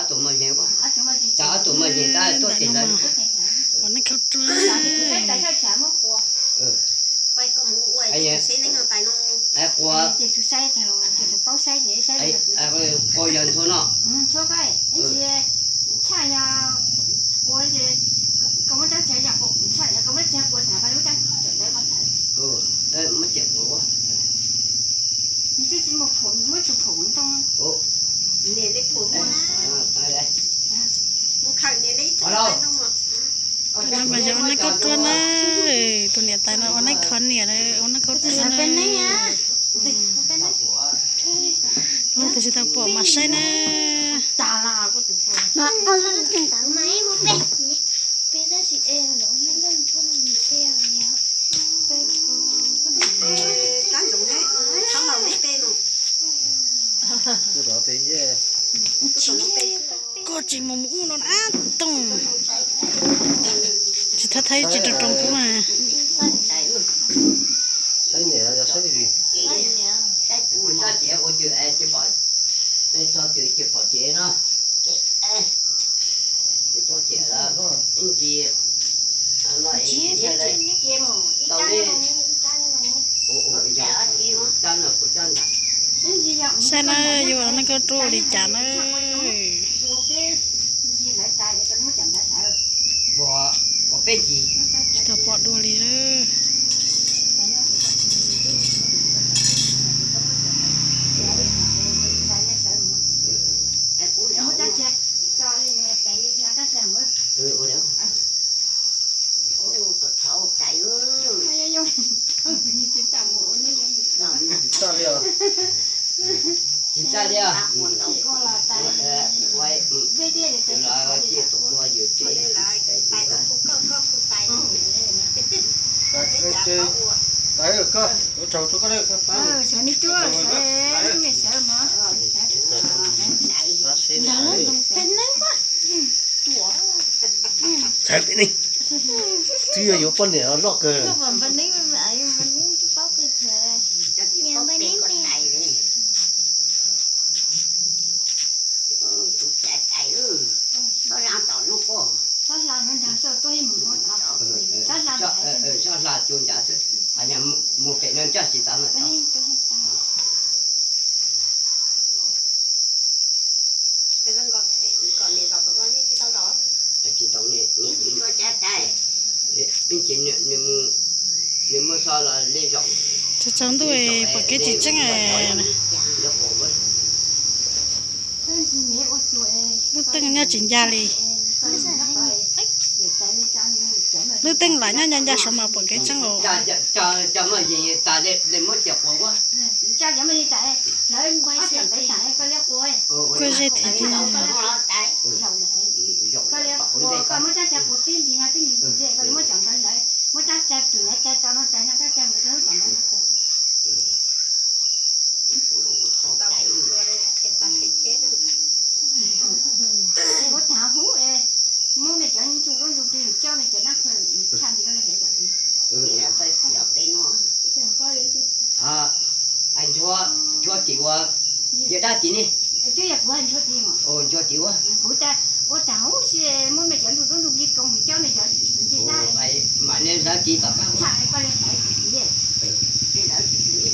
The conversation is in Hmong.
Tus moj zeeg, tsam ob tug moj zeeg tab tuaj tim lawv. Ua neej khaub ruaj. Qua, qua yog ntxhua no. Muab cem qua. Tus no mas yog ua neej khaub ruaj na. Tus niam tais no ua neej khov niam, ua neej khaub ruaj na. Lub twg tsis tau pom mas saib na. Koj tsis mus mus ub no ab tooj. Tsis thab thaib tsis rau rau kuv mas. Saib na, yuav ua neej khaub ruaj li cas na. Tsis tau pom dua li. Tsis txaj li os. Tais, koj, ua tsaug rau koj na, koj pab. Sawv me tub, sawv me sawv mov. Pab seb, sawv pem ne, twb yog yuav poj niam loj kawg. Txhob hla, txhob hla cua ncav xwb, hais yog mus pem no ncaj tsis tau mas tau. Tsis tau ne, ib ntsis nws muaj xov los li zaum. Tsaus ntuj pom kev tsis tseeb. Lub teej nyob tsis ncaj li. Lub teej lam nyob ncaj ncaj saum mas pom kev tseeb os. Cov moj zeeg tas li muab cem quas ua. Kuj zej thiab. Nchuav tim ua, yog dab tim ne? Nchuav tim ua. Kuv ua tag ub si muab me cov ntuj dub ntuj nplig koom coj me cov nce dab. Mam li lawv tiv tom qab. Tshaj koj li ntawd tus txiv.